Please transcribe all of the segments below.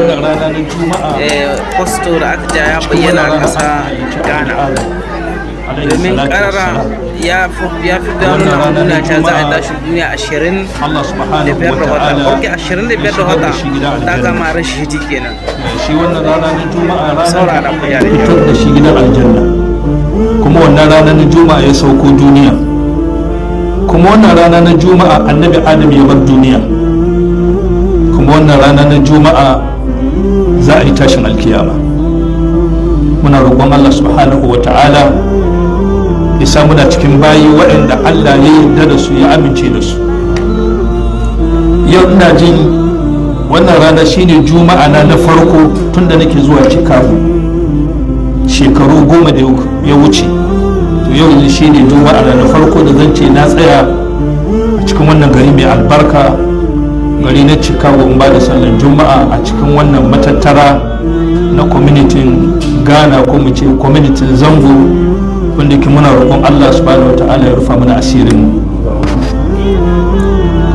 Wannan rana na Juma'a, posto da aka ja ya cikin bayyana wannan a rana ƙasa aka halicci Ghana. Annabi Adam alaihi Domin salatu karara wassalam. ya fi Wannan nuna rana na nuna cewa za a Juma'a, tashin duniya ashirin Allah da subhanahu biyar wa da wata. ta'ala Ok, 25 ya da shigar wata da shi gidan ta aljanna. kama rashidi kenan. Shi wannan rana na Juma'a, rana Saurara da ku Allah ya ya da kyau. fitar da shi gidan aljanna, kuma wannan rana na Juma'a ya sauko duniya, kuma wannan rana na Juma'a Annabi Adam ya bar duniya, kuma wannan rana na Juma'a za a yi tashin alkiyama. Muna roƙon Allah subhanahu wa ta'ala ya sa muna cikin bayi waɗanda Allah ya yarda da su, ya amince da su. Yau ina jin wannan rana shine Juma'a na na farko tunda nake zuwa Chicago shekaru 10 da ya wuce. To, yau ne shine Juma'a na na farko da zan ce na tsaya a cikin wannan gari mai albarka, gari na Chicago, in ba da sallar Juma'a a cikin wannan matattara na community Ghana, ko mu ce community Zango, wanda ke muna roƙon Allah subhanahu wa ta'ala ya rufa mana asirin mu.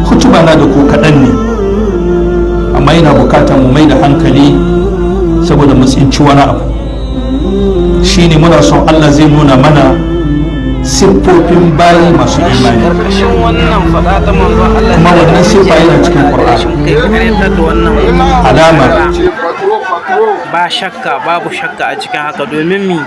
Hutuba na da ko kaɗan ne, amma yana bukatar mu mai da hankali saboda mu tsinci wani abu. Shine muna son Allah zai nuna mana siffofin bayi masu imani. Karkashin wannan faɗa ta manzo Allah, Kuma wannan siffa yana cikin Qur'ani. Shin kai karyatar da wannan? Alama. Ba shakka, babu shakka a cikin haka, domin mi